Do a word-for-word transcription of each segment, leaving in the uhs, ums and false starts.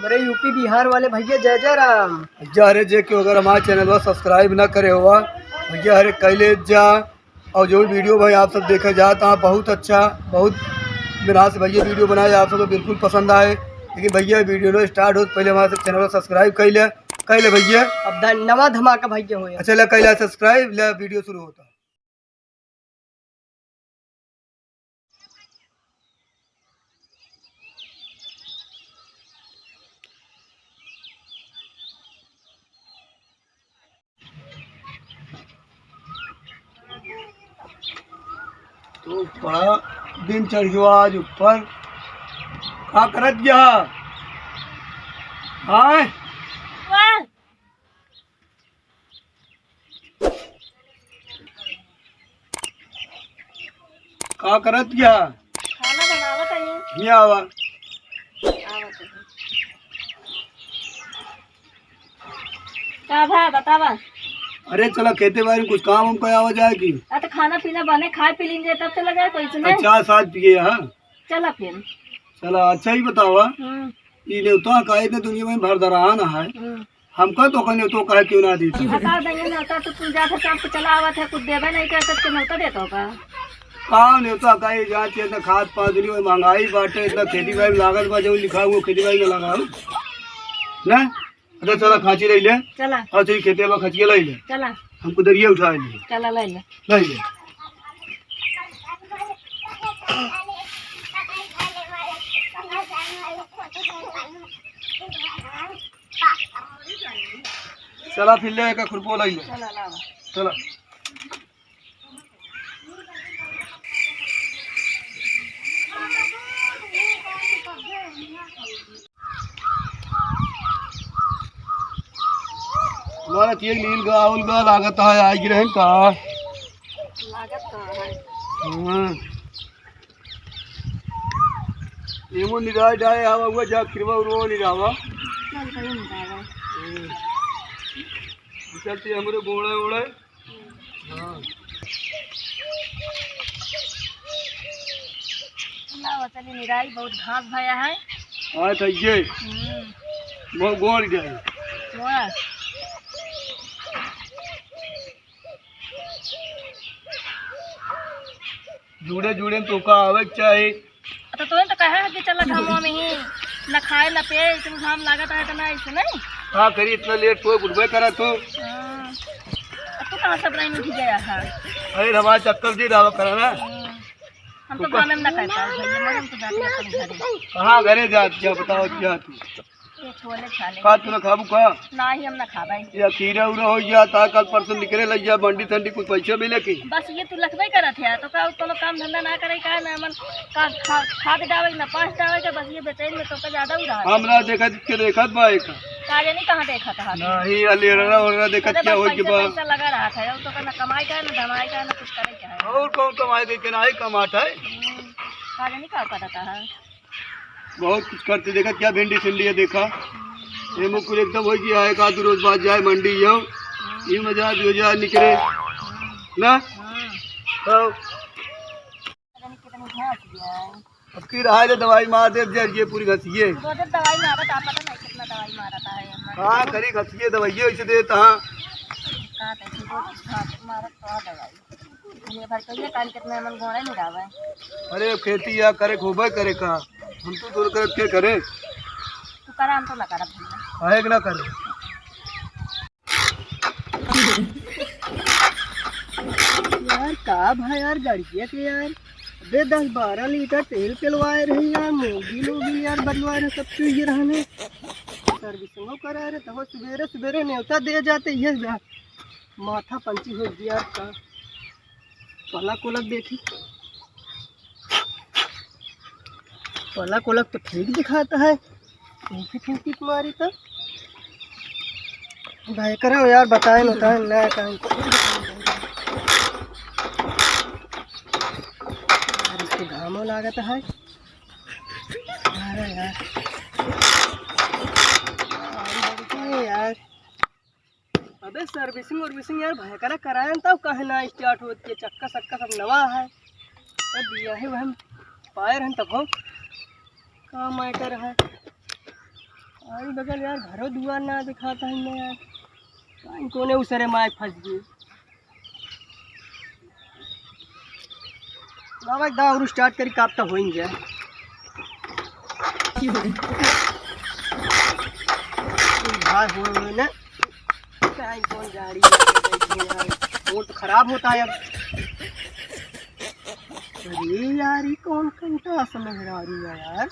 अरे यूपी बिहार वाले भैया, जय जय राम। जा रे जे क्यों अगर हमारे चैनल पर सब्सक्राइब ना करे हुआ भैया, अरे कैले जा। और जो भी वीडियो भाई आप सब देखे जात हैं, बहुत अच्छा, बहुत मेहनत से भैया वीडियो बनाए, आप सबको बिल्कुल पसंद आए। लेकिन भैया वीडियो ना स्टार्ट हो तो पहले हमारे चैनल को सब्सक्राइब कर ले, कर ले भैया। अब द-, नवा धमाका भैया होए। अच्छा ले, कर ले सब्सक्राइब, ले वीडियो शुरू होता। तो बड़ा दिन चढ़ गया आज ऊपर। का करत गया? हाँ? का करत गया? खाना बनावत हई। हियाँ आवा। आवत हई। का भा, बतावा। अरे चला खेते बारी कुछ काम हम पे आवा जाए की? आ तो खाना पीना बने, खाए पी लीजिए, तब चला जाए कोई सुने। अच्छा, साथ पिए, हाँ? चला फिर। चला, अच्छा ही बतावा। हम्म। ई नेवता का इतने दुनिया में भरदरान है। हम्म। हमका तो का नेवता काहे क्यों ना दी तू? बता देंगे नेवता तो तू जात है, तो आपको चला आवत है, कुछ देबे नहीं करत, के नेवता देत होगा? का नेवता का ये जात है, इतना खाद पादनी में महंगाई बाटे, इतना खेती बाड़ी में लागत बा, जो लिखा हुआ खेती बाड़ी में लगाओ। ना? अरे चला खांची ले ले। चला। और चल खेते में खचिया ले ले। चला। हमको दरिया उठा ले। चला ले ले। ले ले। चला फिर ले एक खुरपो ले ले। चला लावा। चला। हमारा तेल नील गाउल गा लागत है, आई गिरहन का। लागत का है? हाँ। एमो निराय डाय आवा हुआ जा खिरवा उरवा निरावा। चल, कहीं निरावा। हम्म। चलती हमरे गोड़े ओड़े। हाँ। ना, वचनी निराई बहुत घास भया है। हाँ, तो ये। हम्म। वो गोड़ गए। वाह। जुड़े जुड़े में तो का आवे के चाही। तो तोहे तो कहा है कि चला घामवा में ही, न खाए न पिए, इतना घाम लागत है, इतना ऐसे नहीं। का करी, इतना लेट तो उठबे करा तू। हाँ। अब तू कहाँ सब नहीं उठ गया है? अरे हमारे चक्कर जी डालो करा ना। हाँ। हम तो तू घामे में ना कर पाओ भैया, मगर हम तो जाते हैं अपने घरे। कहाँ घरे जात क्या बताओ क्या तू? ये छोले खा ले। का तू ना खाबू का? नाही, हम ना खाबे। ये खीरा उरा हो गया था, कल परसों निकले लग गया, मंडी ठंडी कुछ पैसे मिले की? बस ये तू लखबे करत है, तो का कोनो काम धंधा ना करे का, ना मन का खा-, खाद डावे, ना पास डावे के, बस ये बेचैन में तो का ज्यादा उड़ा है। हम ना देखत के देखत बा एक। का जानी कहाँ देखत है? नहीं, अलेरना ओरना देखत अरे क्या बस होई के पैसा, बा? पैसा लगा रहा था, और तो का ना कमाई का, ना धमाई का, ना कुछ करे का है। और कौन कमाई दे के ना ही कमात है? हम्म, का जानी का करता है? बहुत कुछ करते, देखा क्या भिंडी सिंडी है, देखा ये मुकुल एकदम हो गया है, एक आध रोज बाद जाए मंडी जाओ, ये मजा भी हो जाए निकले ना। तो अब की रहा है दवाई मार दे जर ये पूरी घसिए। रोज दवाई मारत, आप पता नहीं कितना दवाई मारता है। हाँ, करी घसिए दवाई ऐसे देता हाँ। का कहते रोज मारत तो दवाई। ये भर कहिए कान कितना मन गोड़े में गावे। अरे खेती या करे, खूबे करे का, हम तो दूर करत के करे। तू करा, हम तो ना करब भैया। काहे के ना करे? यार का भाई यार, गाड़िया के यार, अबे दस बारह लीटर तेल पेलवाए रहे यार, मोबिल ओबिल यार बदलवाए रहे, सब चीज रहने। सर्विसिंगो कराए रहे, तब सुबेरे सुबेरे नेवता दे जाते, ये जा। माथा पंची हो गया यार का। पलक उलक देखी, पलक उलक तो ठीक दिखाता है, ठीक ठीक मारी तो। भाई करो यार, बताए न बताए ना कहीं। यार इसके घामो लागत है। अरे यार, अरे यार। अबे सर्विसिंग वर्विसिंग यार भयंकर करायन तब काहे ना स्टार्ट होत के, चक्का सक्का सब नवा है। अब यही वहम पाए रहन तब हो काम आए कर है। आई बगल यार, घरो दुआर ना दिखाता है मैं यार। काई कोने उसरे माय फंस गए। बाबा, एकदम और स्टार्ट करी, काप तो हो ही गया। भाई हो ना, काई कौन गाड़ी लेके बैठे यार, मूड तो खराब होता है अब। अरे यार, ये कौन कंटा सा मेहरारू है यार?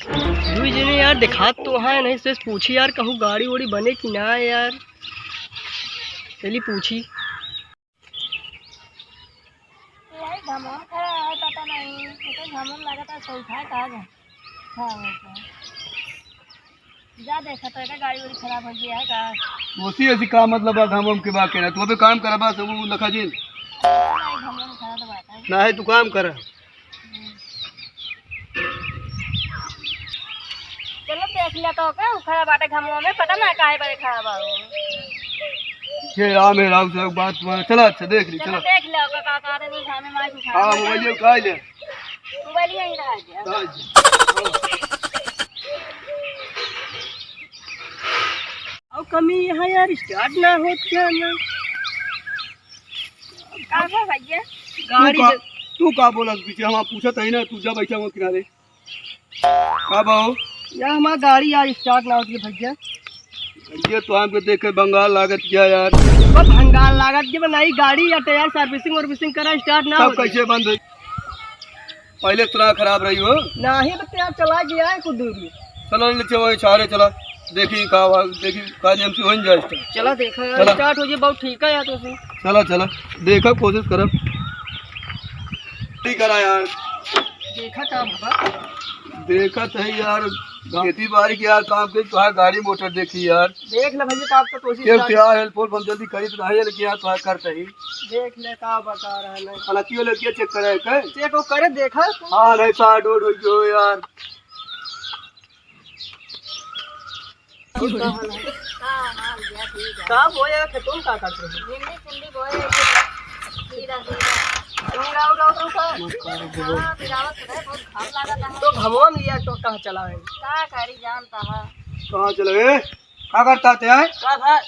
दुई जने यार, देखात तो है नहीं, से पूछी यार, कहूँ गाड़ी वाड़ी बने कि ना यार। चली पूछी। यही घमवा खड़ा है, पता नहीं, ये तो घमवा लगा था, सही था, कहाँ गए? हाँ, हाँ, हाँ। जा देखा तो, एका गाड़ी वाड़ी खराब हो गया है का? ओसी ऐसी का मतलब है, घमवा के बात कहना, तू अबे काम करा, बस वो लखा जी। नहीं, घमवा खड़ा तो बात है। ना है, तू काम करा। चलो देख लिया तो, का उखड़ा बाटे घमवा में, पता ना काहे बड़े खड़ा बा वो। ये राम है, राम से बात माने। चला, अच्छा, देख ली, चलो चला। देख लिया, का, का, का, नहीं, घामे मार के उखड़ा हाँ, बाटे। मोबाइल का ले। मोबाइल यहीं रह गया। हाँ जी। और कमी यहाँ यार, स्टार्ट ना होत क्या ना? का बा भैया? तू गाड़ी का, दे- तू का बोला पीछे? हम पूछत है ना, तू जा बैठा हुआ किनारे। का बा हो? यार, हमार गाड़ी आज स्टार्ट ना होती है भैया। ये तो हमके देख के बंगाल लागत गया यार। बस बंगाल लागत के बनाई गाड़ी या तो यार, सर्विसिंग वर्विसिंग करा, स्टार्ट ना तब होती। कैसे बंद होई? पहले इतना खराब रही हो। नहीं, बस यार, चला गया है कुछ दूरी। चलो, ले चलो, वही चारे चला। देखी का हुआ, देखी का नियम से हो जाए स्टार्ट। चला देखा यार, चला। स्टार्ट हो जाए, बहुत ठीक है यार, तो फिर। चला, चला, देखा, कोशिश करब। ठीक करा यार। देखा का बाबा? देखत है यार, खेती बाड़ी के यार काम के, तोहार गाड़ी मोटर देखी यार। देख ले भैया, का आप तो कोशिश केहू कर। तैयार हेल्प होल्प हम जल्दी करी तो नहीं है, लेकिन यार तोहार करते ही। देख ले का बता रहा है। हालांकि वो लड़किया चेक करे है, कहे? चेक वो करे, देखा है? हाँ, नहीं, साठ ओठ हो गयो यार। और का हाल है? का हाल भैया, ठीक है। का हो यार, खेतों में का करत रहे? भिंडी सिंडी बोए, ये खीरा, खीरा। खीरा उरा उरा का? मत करो, बोलो। हाँ, गिरावत है, बहुत घाम लागत है। तो घमवा में यार, तो कहाँ चला है? का करी जानता है? कहाँ चला है? का करता ते है? का भाई?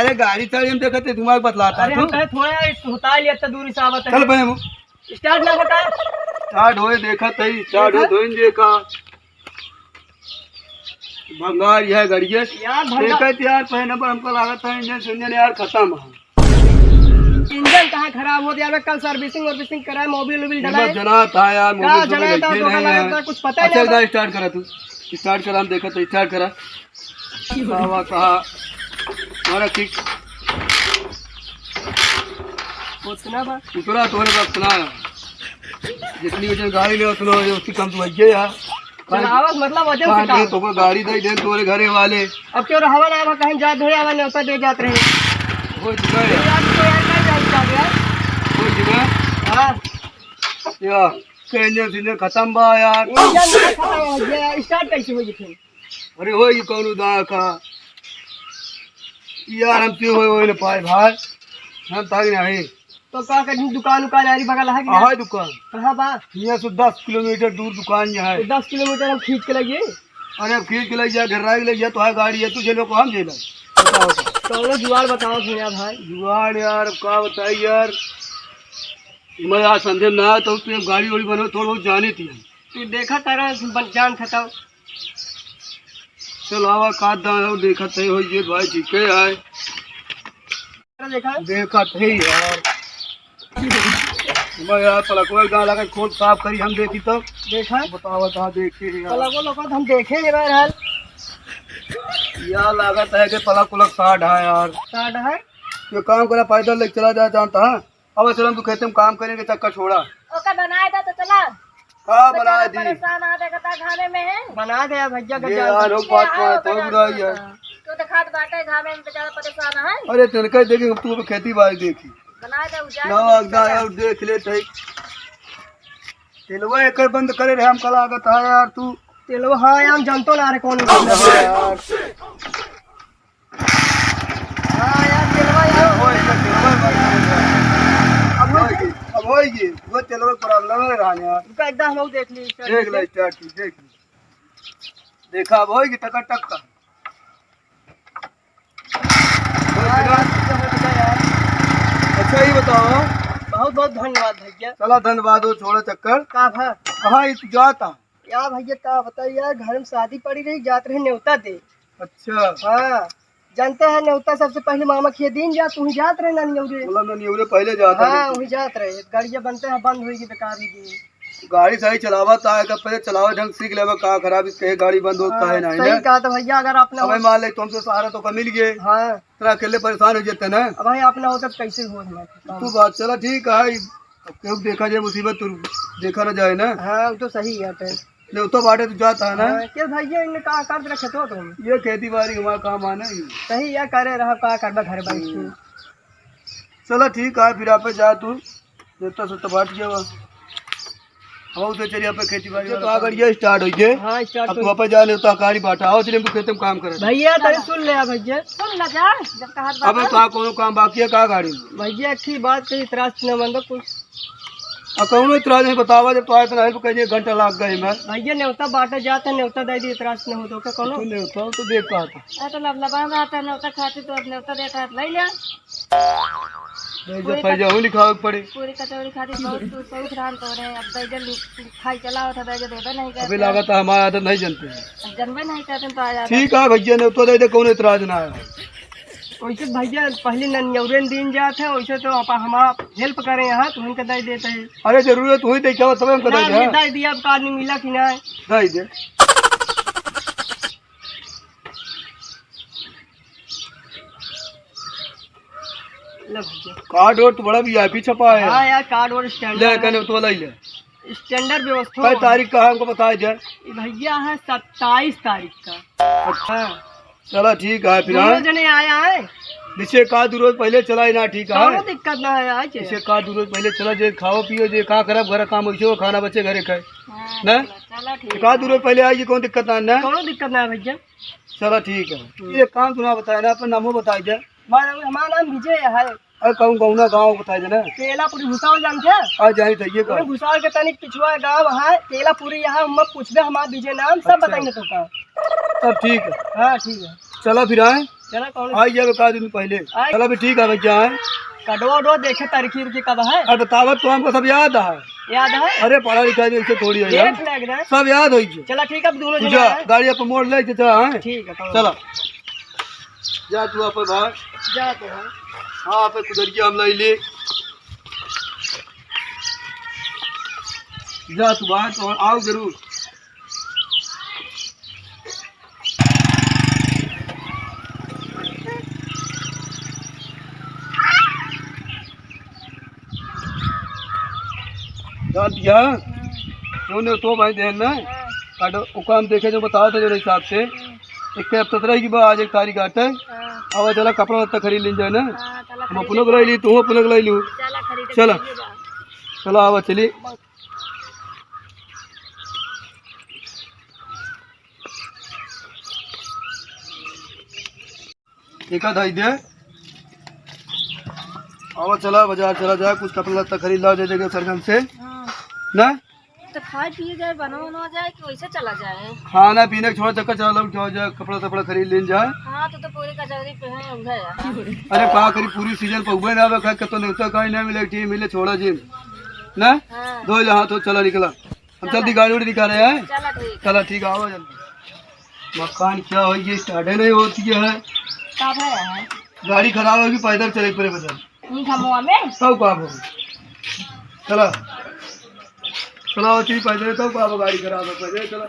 अरे गाड़ी चढ़ी हम देखते, दिमाग बतलाता अरे तू। हम कहे थोड़ा इस उतार लिया, इतना दूरी से आवत है। चल बने वो। स्टार्ट ना होता। स्टार्ट होए देखत है, स्टार्ट होए देखा? धोइन देखा। भंगार यह गड़िए। यार, भंगार। देखत यार, पहले नंबर हमको लागत है, इंजन से इंजन यार खत्म है। इंजन कहाँ खराब होत यार, कल सर्विसिंग वर्विसिंग कराए, मोबिल उबिल डलाए। जना था यार, का मोबिल जना था, धोखा लगा था, कुछ पता ही अच्छा, नहीं था। स्टार्ट करा तू, स्टार्ट करा, हम देखत है, स्टार्ट करा। बाबा कहा, हमारा किक। उतना बा? उतना तोहरे पास उतना है। जितनी वजन गाड़ी ले, उतना वजन उसकी कम तो भैया यार। चलावत मतलब वजन से कहाँ काम। तो कोई गाड़ी दे दे तोरे घरे वाले। अब क्यों रहवा ना, कहीं जात रहे, आवा न्योता दे जात रहे। वो जुगा ये यार। यार, तो यार, नहीं जात यार। वो जुगा। हाँ। या, के इंजन सिंजन खत्म बा यार। इंजन नहीं खत्म हो गया, स्टार्ट कैसे होई फिर? अरे होई कौनो दा का। यार हम क्यों होए, होए न पाए भाई। हम ताक नहीं। तो का करी, दुकान उकान आरी बगल है कि ना? है दुकान। कहाँ बा? यहाँ से दस किलोमीटर दूर दुकान यहाँ है। तो दस किलोमीटर हम खींच के लइए। अरे अब खींच के लइ जा, घर के लइ जा, तो है गाड़ी है, तुझे लोग को हम झेला। बताओ तो। कौनो जुगाड़ बताओ भैया भाई। जुगाड़ यार, अब का बताई यार। मैं आज संधे में ना आया तो तू गाड़ी वाड़ी बनो, थोड़ा बहुत जाने थी। तू देखा तारा बन-, जान खताओ। चल आवा, का दान हो, देखत है, हो ये भाई, ठीक है, आए। देखा? देखत है यार। मैं यार, पलकवा गाँव लगा, खोल साफ करी, हम देखी तो। देखा? बतावा, कहाँ देखे यार। पलकवा लोग हम देखे नहीं बार हाल। यार, लागत है कि पलक उलक साठ है यार। साठ है? ये काम करा, पैदल लेके चला जाए, जानता है? अब चल, हम तो खेते में काम करेंगे, चक्कर छोड़ा। ओके, बनाए दे तो चला। का बनाए दी? परेशान आ, देखता घामे में है। बना दे भैया, ये गजा यार, हो बात गजा, तो गजा बुराई है। गजा। तो दिखात बाटे घामे में बेचारा परेशान है। अरे, तनका देखी, तू तो खेती बाड़ी देखी। बनाए दे, उजाड़ ना, दे, ना, चला। यार, देख ले, तई। तेलवा एकर बंद करे रहे, हम कल लागत है यार, तू। तेलवा, हाँ, यार, हम जानतो ना रे, कौन हाँ, यार। हाँ यार, तेलवा यार। अब होई गई, अब होई गई, अब होई गई। वो तेलवा प्रॉब्लम है रहा यार। रुका, एकदम हम लोग देख ली, start देख ले, कीजिए। Start की, देख ली। देखा अब होई कि टकाटक का। अच्छा, ये बताओ। बहुत बहुत धन्यवाद भैया। चला, धन्यवाद हो, छोड़ा चक्कर। का भा? कहाँ ये तू जाता? या भैया, का बताई यार, घर में शादी पड़ी रही, जात रहे न्योता दे। अच्छा। हाँ, जानते हैं, न्योता सबसे पहले मामा के दिन जा, तू ही जात रहे ना न्योरे। बोला ना न्योरे पहले जाता हाँ, रहे। वही जात रहे। गाड़िया बनते हैं, बंद होई गी, बेकार होई गी। गाड़ी सही चलावा ता, अगर पहले चलावा ढंग सीख लेवा, का खराब इसके गाड़ी बंद होत हाँ, काहे नहीं सही ना? कहा तो भैया, अगर अपना अबे होत मान ले, तुमसे सहारा तो का मिल गए। हाँ। इतना अकेले परेशान हो जाते ना। अब भाई अपना होता तो कैसे हो हमारे? तू बात चला ठीक है, अब क्यों देखा जाए मुसीबत तो देखा ना जाए ना। हाँ, वो तो सही है। न्योता बाटे तू जाता है ना? हाँ, के भैया इनने का कर रखे तो तुम? ये खेती बाड़ी हमारा काम आना ही। सही है, करे रहा, का करबा घर बैठ के। हम्म। चला ठीक है, फिर आप जा तू, न्योता से तो बांट गया हुआ। हम उसे चलिए आप खेती बाड़ी ये वाला तो आ काम। गड़िया start हो गए। हाँ, start अब तो तू आप जा न्योता कारी बाटा, आओ चलिए हमको खेत में काम करे। भैया, तनी सुन ले भैया। सुन ले जा, जब कहा अबे बात तो आ कोनो काम बाकी है का गाड़ी में? भैया, एक ही बात कही, इतराज न बंदो कुछ। आ, कौनो इतराज नहीं बतावा, जब तो आए तो नहीं, तो कहिए घंटा लाग गए मैं। भैया, न्योता बांटे जात है, न्योता दे दी, इतराज न हो तो का कौनो? तू न्योता हो तो देख कहा था। आ, तो लबलबा में आता है, न्योता खाती तो अब न्योता देता है, ले ले। दे दे, पूरी पैसा कच-, हो लिखावे के पड़े। पूरी कचौड़ी खाती बहुत तू सौख राम तो रहे, अब दे दे, खाई चला होता, दे दे, देबे नहीं अभी करते। लागत है हमारा आदत नहीं जानते हैं। अब जनबे नहीं करते तो आ जाते। ठीक है भैया, न्योता दे दे, कौनो इतराज ना है। वैसे भैया पहले ननियौरे दिन जात है, वैसे तो आप हमारा help करें यहाँ, तो उनके दे देते हैं। अरे जरूरत हुई देखा तब हमको ना, दे दे। ये दे दिया, अब का आदमी मिला कि ना? दे दे। ले भैया। कार्ड और तो बड़ा VIP छपा है। हाँ यार, कार्ड और standard ले है। कने तो लाई ले। Standard व्यवस्था कै है। तारीख का है हमको बता दे। ये भैया है सत्ताईस तारीख का। अच्छा। हाँ। चला ठीक है फिर, दोनों हाँ? जने आया है। जिसे का दू रोज पहले चला ही ना, ठीक है? कौनो दिक्कत ना है, आए के। जिसे का दू रोज पहले चला, जे खाओ पियो, जे का करब, घर काम वैसे हो, खाना बचे घरे खाए। हाँ, ना? चला, चला ठीक एक आध है। दू रोज पहले आई जी, कौन दिक्कत ना है ना? कौनो दिक्कत ना है भैया। चला ठीक है। हम्म। ये काम तू ना बताए ना, अपन नामो बताई दे। हमारा, हमारा नाम विजय है। अरे कहूँ गौना गाँव बताई दे ना। केलापुरी भुसावल जानते हैं? हाँ, जानी था, ये पूरे कहो। भुसावल के तनिक पिछुआ गाँव है, केलापुरी है, हम पूछबे हमार विजय नाम, सब अच्छा। बताएंगे तुमका। तब ठीक है। हाँ, ठीक है। चला फिर आए। चला, कौन? आई जावे का दिन पहले। आए। चला भी ठीक है भैया, आए। कटवा उटवा देखे तारीखी उरखी कब है? अरे बतावत तो हमको सब याद है। याद है? अरे पढ़ा लिखा भी ऐसे थोड़ी है यार। देख ले एकदम। सब याद होई गयो। चला ठीक है, अब दोनों तू जने जा, आए। गाड़ी अपन मोड़ ले, चला, हाँ? ठीक है, कौन? चला। जा तू अपन भाई। जा तो है। हाँ, अपन कुदरिया हम लाई ले। जा तू बाहर तो आओ जरूर। जान दिया? हाँ। जो ने तो भाई देन ना, हाँ। काटो, ओका हम देखे जो बतावत है जो हिसाब से। हाँ। एक हफ्ता तो रहेगी बा, आज एक तारीख आटे। हाँ। अब चला कपड़ा लत्ता खरीद लीन जाए ना। हाँ, चला हम खरीद अपनों को ले ली, तू अपनों को ले लू। चला खरीद चला। के लिए बा। चला आवा चली। एका धाई दे। आवा चला बाजार चला जाए, कुछ कपड़ा लत्ता खरीद लाओ, दे देंगे सरगम से। हाँ। ना? तो खाए पिए जाए, बनो बनो जाए कि वैसे चला जाए? खाना पीने के छोड़ा चक्कर चला लो, क्या हो जाए, कपड़ा तपड़ा खरीद लेन जाए। हाँ, तो, तो पूरी कचौरी पे है, उधर है। अरे का करी, पूरी सीजन पे हुए ना, अब खाए, कतो नेवता काई ना मिले, टी मिले, छोड़ा जी। ना? हाँ। धो ले हाथ, चला निकला। हम चला। जल्दी गाड़ी उड़ी निकाले हैं। चला ठीक। चला ठीक है, आओ जल्दी। मकान क्या हो, ये स्टार्ट ही नहीं होती है। का भया है? गाड़ी खराब होगी, पैदल चले पड़े बदल। ई घमवा में? तब का हो? चला। चला, होती पैदल, तब का हो, गाड़ी खराब है, पैदल चला।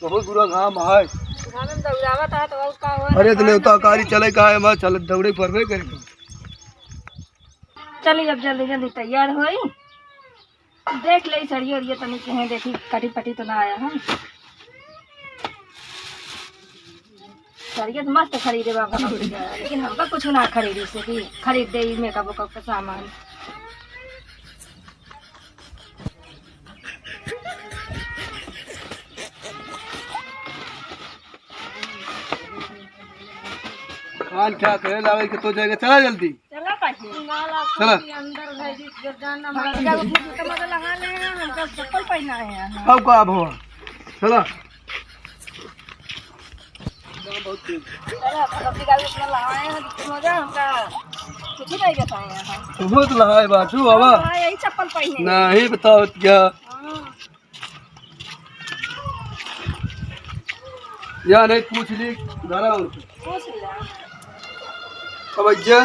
बहुत बुरा घाम है। घाम में दौड़ावत है तो और का हो? अरे, तो नेवता कारी चले का है, मैं चल दौड़े परबे करे। चली, अब जल्दी जल्दी तैयार होई, देख ले सड़िया उड़िया तनी कहीं देखी कटी पटी तो ना आया है। सड़िया तो मस्त खरीदे बाबा, लेकिन हमका कुछ ना खरीदी से कि खरीद दे ई मेकअप वेकअप का सामान। पान क्या करे लावे के तो जाएगा, चला जल्दी। चला पाहिजे। चला। अंदर भेजी, जब जाना मार। हमका जूता मोजा लगा ले हैं, हमका चप्पल पहना है। अब का अब हुआ? चला। चला, अपनी गाड़ी इतना लगा है, जूता मोजा हमका कुछ नहीं बताए हैं। बहुत लहाए बाटू बाबा। हाँ, यही चप्पल पहने। नहीं बताओ क्या? हाँ। या नहीं पूछ ली, धरा उनसे। पूछ लिया। अब भैया,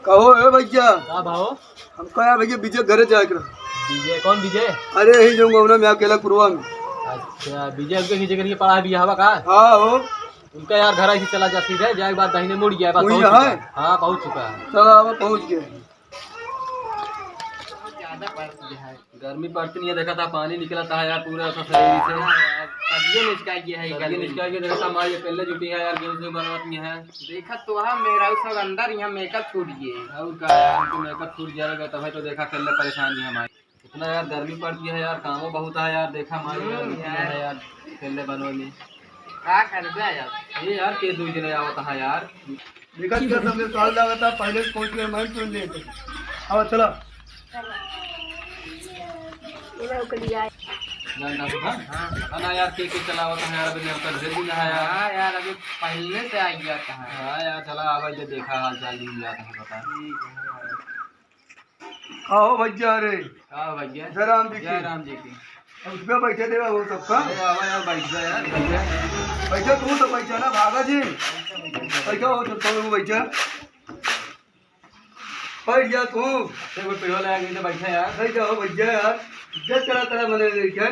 कहो ए भैया। का भाव? हमका यार भैया विजय घरे जाए के रहा। विजय, कौन विजय? अरे यही जो गौना में अकेला पुरवा में। अच्छा, विजय उनके खींचे करके पड़ा है बियाहवा का? हाँ हो। उनका यार घर ऐसे चला जा सीधे, जाए के बाद दाहिने मुड़ गया, बस वही पहुंच चुका है। है? हाँ, पहुंच चुका है। चलो, अब पहुंच गए। ज्यादा पड़ गया है। गर्मी पड़ती नहीं है, देखा था पानी निकला था यार पूरा ऐसा शरीर से। हाँ यार, तबियत निचका गया है, सब्जी गर्मी निचका के देखा था, हमारी अकेले जुटी है यार, गेहूं से बनवत नहीं है। देखा तो है, मेरा सब अंदर यहाँ मेकअप छूट गए। और का यार, उनको मेकअप छूट जाएगा तभी तो देखा अकेले परेशान नहीं हमारे। इतना यार गर्मी पड़ती है यार, कामों बहुत है यार, देखा हमारी हम्म, गर्मी कितनी यार। है यार, अकेले बनवे में। का करबे यार? ये यार के दो जने आवत है यार। देखा क्या सबके साल लागत है, पहले पहुंच गए, मैं तुम लेते। अब चला। उधर के लिए आए। जानता हूँ, हाँ? हाँ। पता ना यार, के, के चलावत है यार, अभी नेवता भेज दिया है यार। हाँ यार, अभी पहले से आ गया था। हाँ यार, चला, आवा जे देखा, हाल चाल ली जाता है, पता। ठीक है। आओ भैया रे। आओ भैया। जय राम जी की। जय राम जी की। अब उसमें बैठे देवा हो सबका। अरे आवा यार, बैठ जा यार, बैठ जा। बैठा तू तो बैठा ना, भागा जी। बैठा हो, चलता हूँ, बैठा। बैठ जा तू। एक बार पेड़वा लगा के तो बैठा यार। बैठ जाओ भैया यार, इज्जत करा, करा बने रही क्या?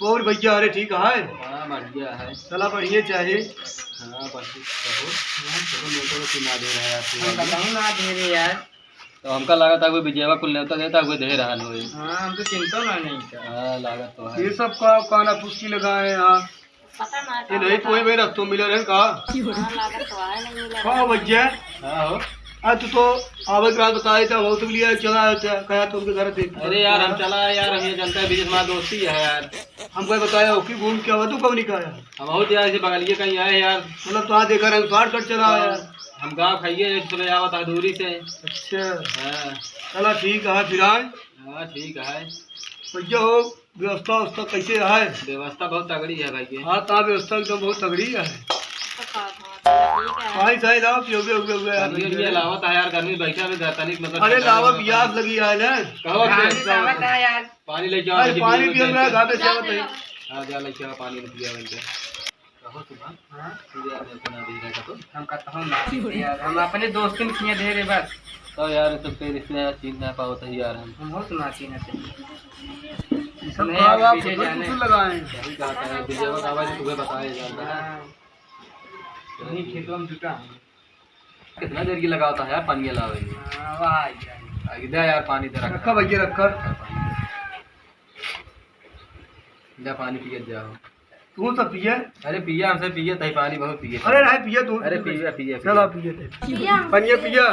और भैया, अरे ठीक है? हाँ, बढ़िया है। चला, बढ़िया चाहिए। हाँ, बस कहो। हाँ, चलो, मैं तो कुछ ना दे रहा है आपको। हम बताऊँ ना दे रहे यार। तो हमका लागत है कोई विजयवा कुल नेवता देता, कोई दे रहा होई। हाँ, हम तो चिंता ना नहीं था। हाँ, लागत तो है। ये सब का काना फुसकी लगाए हैं यहाँ। पता ना ये नहीं, कोई मेरा तो मिला रहे का? हाँ, लागत तो है, नहीं मिला का रहे। भैया? हाँ हो। आज तू तो आवे के रात बताए थे, वो तो लिया चला आया था, कहा तो उनके घर देख। अरे यार, हम चला आए यार, हम ये जनता है, बीच हमारा दोस्ती है यार। हमको बताया हो कि घूम के आवा, तू कब नहीं आया? हम बहुत यार, ऐसे बगलिए कहीं आए यार। मतलब तो आज देखा रहे, शॉर्टकट चला आया। हम गाँव खाइए, एक सुबह आवत है दूरी से। अच्छा। हाँ। चला ठीक है, फिर आए। हाँ, ठीक है। भैया हो, व्यवस्था, व्यवस्था कैसे है? व्यवस्था बहुत तगड़ी है भाई के। हाँ, तो व्यवस्था एकदम बहुत तगड़ी है। तो का, हाँ, चलो ठीक है। पानी साई लाओ, पियोगे, उगे, उगे यार, पानी भैया। उगे लावत है यार, गर्मी बैठा में तनिक मतलब अरे ठंडा लावा, में प्यास लगी है ना। कहो घामे से आवत है यार। पानी लेके आओ, अरे लेके पानी पियो, पियो, मैं लेके। घामे से आवत है। हाँ, जा लेके आओ, पानी लेके आओ इनके। कहो सुबह। हाँ? तू यार मेरे को ना दे रहा था तो। हम कहता हूँ ना दे यार, हम अपने दोस्तन किए ढेरे बस। तो यार, ये सब के रिश्ते यार, चीन ना पावत है यार हम। हम बहुत ना चीन है। ये सब नहीं, का आप आप विजय कुछ जाने। कुछ लगाए हैं। यही कहा था, विजय का आवाज तुम्हें बताया यार। हाँ। यही खेतवा में जुटा है। कितना देर की लगावत है यार, पानी लावे में। हाँ, वाह, यार। आ, दे यार, पानी दे रखा। रखा भैया, रखा। दे पानी पिए जाओ। तू तो पिए। अरे पिए, हमसे पिए, तई पानी बहुत पिए। अरे नहीं पिए तू। अरे पिए, पिए, चला पिए। पिए थे। पिए। पनिया पिए।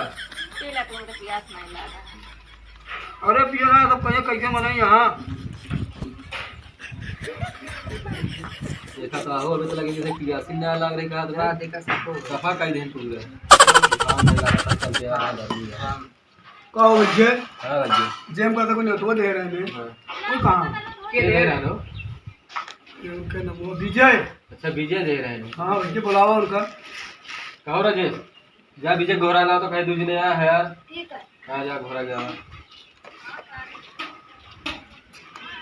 पीला तो उनका प्यास नहीं लगा। अरे पिए ना, सब कहिए कैसे मने यहाँ। देखा तो हो, अभी तो लगे जैसे पियासी ना लाग रही कहा तो। हाँ, देखा सबको। सफा कई दिन टूट गए। काम नहीं लगा, सब चलते आ रहा है। हाँ। का हो भैया? हाँ भैया। जेम का तो कोई नेतवा दे रहे हैं। हाँ। वो कहाँ? के दे रहे हो? ये उनके नाम वो विजय। अच्छा, विजय दे रहे हैं। हाँ, विजय बुलावा उनका। कहो राजेश, जा विजय घोरा ला तो कहीं दूज ने आया है यार। ठीक है। हाँ, जा घोरा गया।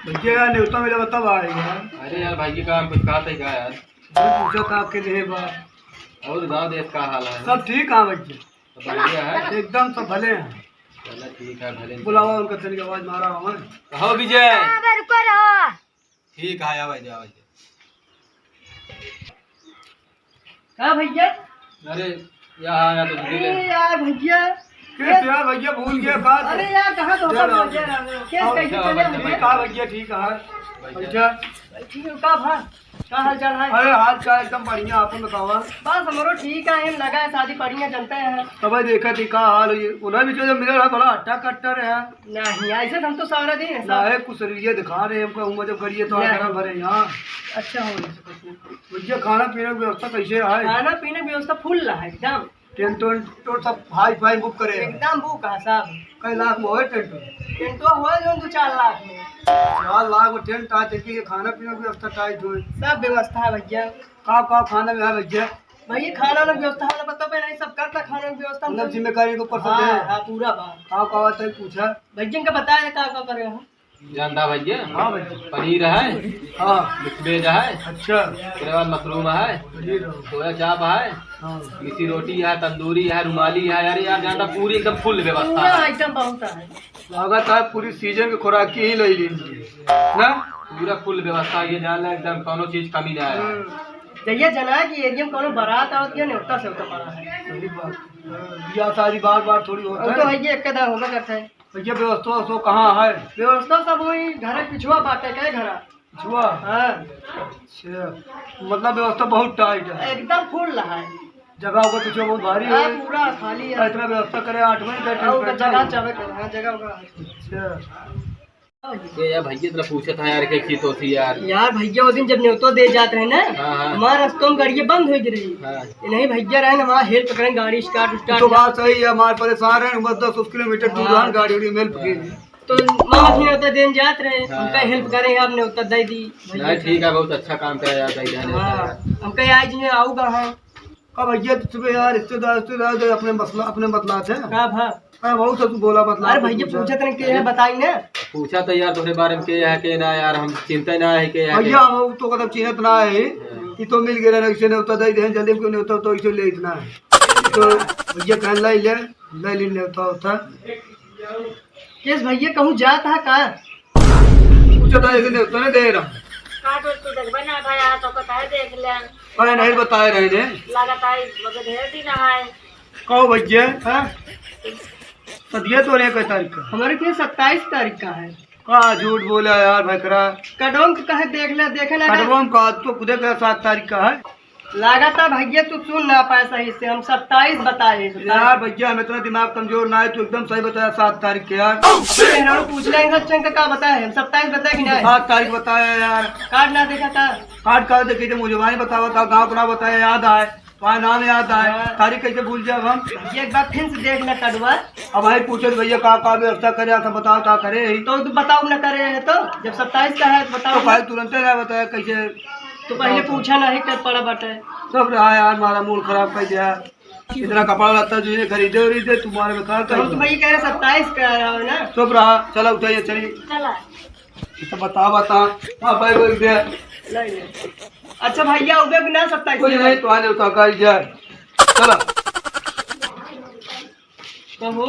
भैया यार, नेवता मिला तब आएगा। अरे यार, भाई जी का कुछ कहा था क्या यार? मैं पूछा था आपके लिए बात। और गाँव देश का हाल है? सब ठीक है भैया। सब बढ़िया है? एकदम सब भले हैं। चला ठीक है, भले। बुलावा उनका, तनिक आवाज मारा हमें। कहो विजय। हाँ, बे रुको रहो। ठीक है, आवा जा, आवा जा। का भैया? अरे, यहाँ आया तो भूल अरे गया। यार भैया। कैसे यार भैया, भूल गया का? अरे यार, कहाँ तो जय राम। भैया? कैसे आओ, कैसे आओ, चले भैया, हम? ठीक है भैया, ठीक है। भैया। भैया। ठीक है, का भा? का हाल चाल है? अरे, हाल चाल एकदम बढ़िया, आपन बतावा। बस हमरो ठीक है, हम लगा है शादी बढ़िया, जनते हैं। तब देखा थी का हाल है, उन्हें भी जो मिले रहा, बड़ा हट्टा कट्टा रहा। नहीं, ऐसे तो हम तो सारा दिन है, ना सब। है, कुछ ये दिखा रहे हमको, उम्र जब करिए तो नहीं। आगरा भरे यहाँ। अच्छा हो गया। भैया, खाना पीने की व्यवस्था कैसे है? खाना पीने की व्यवस्था full है एकदम। टेंट वेंट तो सब हाई फाई बुक करे हैं। एकदम बुक है सब। कई लाख में होए टेंट? टेंट तो होए जो दो चार लाख में। चार लाख में टेंट आ, देखिए खाना पीना की व्यवस्था टाइट होए। सब व्यवस्था है भैया। का का खाना में है भैया? भैया खाना ना व्यवस्था है, बता पे नहीं सब करता खाना की व्यवस्था मतलब हम जिम्मेदारी के ऊपर सब हाँ, है। हाँ, पूरा बात। का का बात है पूछा? भैया इनका बताया है का का करे हम। जानता भैया? हाँ भैया। पनीर है। हाँ। मिक्स वेज है। अच्छा। ओकरे बाद मशरूम है। पनीर है। सोया चाप है। हाँ। मिसी रोटी है, तंदूरी है, रुमाली है। अरे यार, जानता पूरी एकदम full व्यवस्था पूरा है। Item बहुत है। लागत है पूरी season के खुराक की ही ले ली ना? पूरा full व्यवस्था, ये जान ले एकदम कौनो चीज कमी ना है। हम्म। जहिया जना कि area में कौनो बारात आवत या न्योता सेवता पड़ा है। सही बात। या शादी बार बार थोड़ी होता अब तो है। भैया एक कदा होगा करता है। भैया, व्यवस्था ववस्था कहाँ है? व्यवस्था सब वही घर के पिछुआ बाटे, के घर? पिछुआ? हाँ। अच्छा, मतलब व्यवस्था बहुत टाइट है। एकदम full है। जगह ओकर पिछुआ बहुत भारी हाँ, है। पूरा खाली है। इतना व्यवस्था करे, आठ बजे का और time जगह पे। चावे करे, हाँ, जगह होगा। अच्छा। ये यार भैया, इतना पूछा था यार, के की तो थी यार। यार भैया, वो दिन जब न्योता दे जात रहे ना, हाँ, हाँ। हमारे रस्तों में गाड़ियाँ बंद हो गई रही। हाँ। नहीं भैया रहे ना, वहाँ help करें, गाड़ी start, start तो ना। बात सही है, हमारे परेशान रहे, बस दस किलोमीटर दूर हाँ। रहन, गाड़ी उड़ी में help की। हाँ। तो मामा जी न्योता देन जात रहे, हाँ। हमका help करें, आपने न्योता दे दी। नहीं, ठीक है, बहुत अच्छा काम करे यार, दे देने हाँ, का। हमका आज ही आऊगा, हाँ। का भैया, तो सुबह यार, रिश्तेदार, रिश्तेदार, जो अपने मसला, अपने बतलात है। का भा? अरे, बहुत सब बोला बतला अरे के भैया, पूछा। पूछत रहे के है, बताई ना। पूछा तो यार, तोहरे बारे में के है, के ना यार, हम चिंता ना है, के है, के भैया, ना। हम तो कदम चिन्हत ना है, हाँ। कि तो मिल गया ना, इसे न्योता दे दे, जल्दी में क्यों न्योता, तो इसे ले इतना है। तो भैया, कहन लाई ले, ले ली न्योता होता। केस भैया, कहूँ जात है का? पूछा था, इसे न्योता ना दे रहा। का तो तू देखबे ना भाई, आ तो कताए देख ले। अरे नहीं बताए रहे ने। लागत आई, मगर ढेर दिन आए। कहो भैया, हाँ? सदिया तो रे कै तारीख का? हमारे के सत्ताईस तारीख का है। का झूठ बोला यार भकरा? कटवा में कहे देख ले, देखे ना। कटवा में का तो खुदे कहे सात तारीख का है। लागत है भैया तू सुन ना पाए सही से, हम सत्ताईस बताए हैं, सत्ताईस। यार भैया हम इतना दिमाग कमजोर ना है, तू एकदम सही बताया सात तारीख के यार। अबे मेहरारू पूछ ले, सब चंग का बताए हैं, हम सत्ताईस बताए कि नहीं? सात तारीख बताया यार। कार्ड ना देखा था? कार्ड का देखे थे मुझे वहीं बतावा था, गाँव का ना बताया, याद आए। वहाँ नाम याद आए, हाँ। तारीख कैसे भूल जाब हम? ये एक बार फिर से देख ले कटवा। अब भाई पूछे तो भैया का, का व्यवस्था करे, आप बताओ का करे ही। तो तू बताओ ना करे है तो, जब सत्ताईस का है तो बताओ तो ना। भाई तुरंते ना बताया कैसे। तो पहले बताओ तो। पूछा नहीं कर पड़ा बाटे। चुप रहा यार, हमारा मूड खराब कर दिया। इतना कपड़ा लत्ता जो ये खरीदे और दे तुम्हारे बेकार तो कर हम तो दो। भाई कह रहे सत्ताईस का आया हो ना। चुप रहा, चला उठाइए, चलिए। चला। ये तो बता, बता। हाँ, भाई, बोल दे। नहीं, नहीं। अच्छा, भैया, उबे भी ना सत्ताईस कुछ नहीं, तो आने उतार कर जाए। चला। कहो।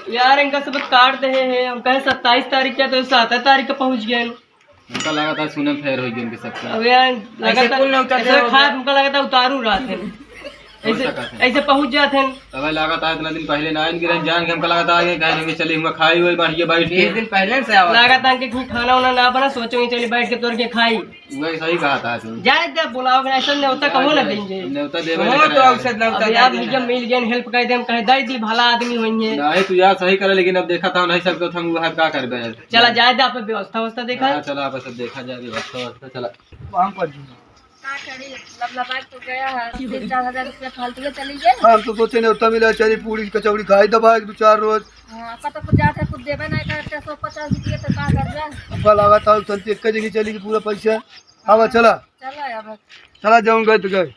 यार, इनका सब काट दे है। हम कहे सत्ताईस तारीख का, तो सात तारीख का पहुँच गए। हमका लगा था सुने में फेर हो गए इनके सबका। अब यार, ऐसे लगा था, कुल नहीं उतारते ऐसे हो खाद गया। हमका लगा था उतारू रात है। ऐसे, ऐसे पहुँच जात हैं। तब लागत है इतना दिन पहले ना आइन गिरन जान के हमका लागत है आगे कहे नहीं चली हुआ खाई हुई बढ़िया बैठ के। बीस दिन पहले से आवा। लागत है कि खाना वाना ना बना, सोचो ही चली बैठ के तोड़ के खाई। वही सही कहा था तू। जाए दे बुलाओ के ऐसा न्योता कहो ना देंगे। न्योता देवे हो लेकर तो आए। औसत न्योता अब यार दे देना भैया है। मिल गए, help कर दे, हम कहे दे दी, भला आदमी होइए। नहीं तू यार सही करे, लेकिन अब देखा था नहीं सबको, हम वह का करबे। चला जाए दे, आप व्यवस्था व्यवस्था देखा। हाँ, चला आप सब देखा जाए व्यवस्था व्यवस्था, चला। वहाँ पर जी। का करी, लबलबाई तो गया है, तीन चार हजार रुपया फालतू के चली गए। हम तो सोचे न्योता मिला, चली पूरी कचौड़ी खाई दबा एक दो चार रोज। हाँ, पता कुछ जात है, कुछ देबे नहीं करते, सौ पचास रुपये तो का कर जाए। हमका लगा था संती एक जगह चली गई पूरा पैसा। अब चला। चला अब। चला जाऊँ गए तो गए।